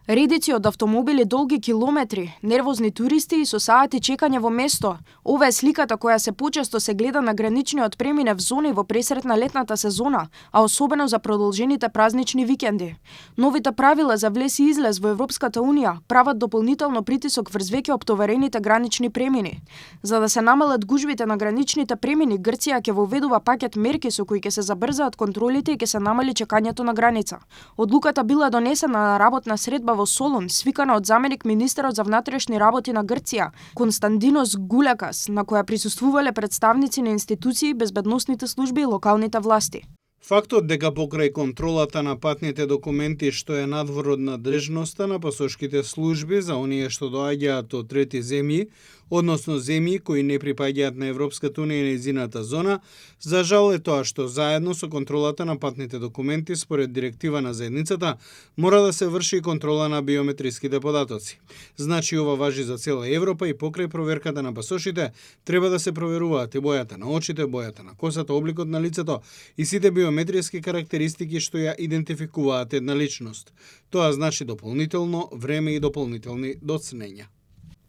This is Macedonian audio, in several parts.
Редици од автомобили долги километри, нервозни туристи и со сати чекање во место. Ова е сликата која се почесто се гледа на граничниот преминев зони во пресрет на летната сезона, а особено за продолжените празнични викенди. Новите правила за влез и излез во Европската Унија прават дополнително притисок врз веќе оптоварените гранични премини. За да се намалат гужвите на граничните премини, Грција ќе воведува пакет мерки со кои ќе се забрзаат контролите и ќе се намали чекањето на граница. Одлуката била донесена на работна средба во Солун, свикана од заменик министерот за внатрешни работи на Грција, Константинос Гулекас, на која присуствувале представници на институции, безбедносните служби и локалните власти. Фактот дека покрај контролата на патните документи што е надвор од надлежноста на пасошките служби за оние што доаѓаат од трети земји, односно земји кои не припаѓаат на Европската Унија и нејзината зона, за жал е тоа што заедно со контролата на патните документи според директива на заедницата мора да се врши контрола на биометриските податоци. Значи ова важи за цела Европа и покрај проверката на пасошите треба да се проверуваат и бојата на очите, бојата на косата, обликот на лицето и сите биометриски карактеристики што ја идентификуваат една личност. Тоа значи дополнително време и дополнителни доцнења.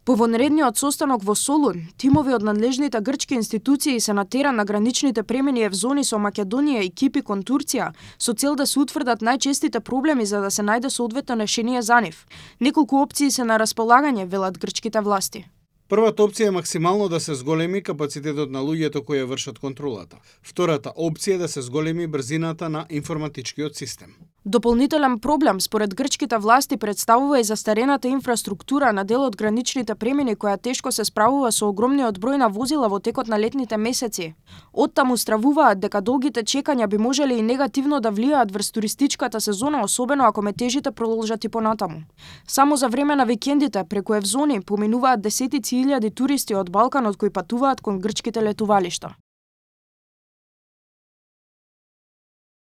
По вонредниот состанок во Солун, тимови од надлежните грчки институции се натера на граничните премини в зони со Македонија и Кипр кон Турција, со цел да се утврдат најчестите проблеми за да се најде соодветно решение за нив. Неколку опции се на располагање, велат грчките власти. Првата опција е максимално да се зголеми капацитетот на луѓето кои вршат контролата. Втората опција е да се зголеми брзината на информатичкиот систем. Дополнителен проблем според грчките власти представува и застарената инфраструктура на дел од граничните премини која тешко се справува со огромниот број на возила во текот на летните месеци. Оттаму стравуваат дека долгите чекања би можеле и негативно да влијаат врз туристичката сезона, особено ако метежите продолжат и понатаму. Само за време на викендите преку Евзони поминуваат десетици илјади туристи од Балканот кои патуваат кон грчките летувалишта.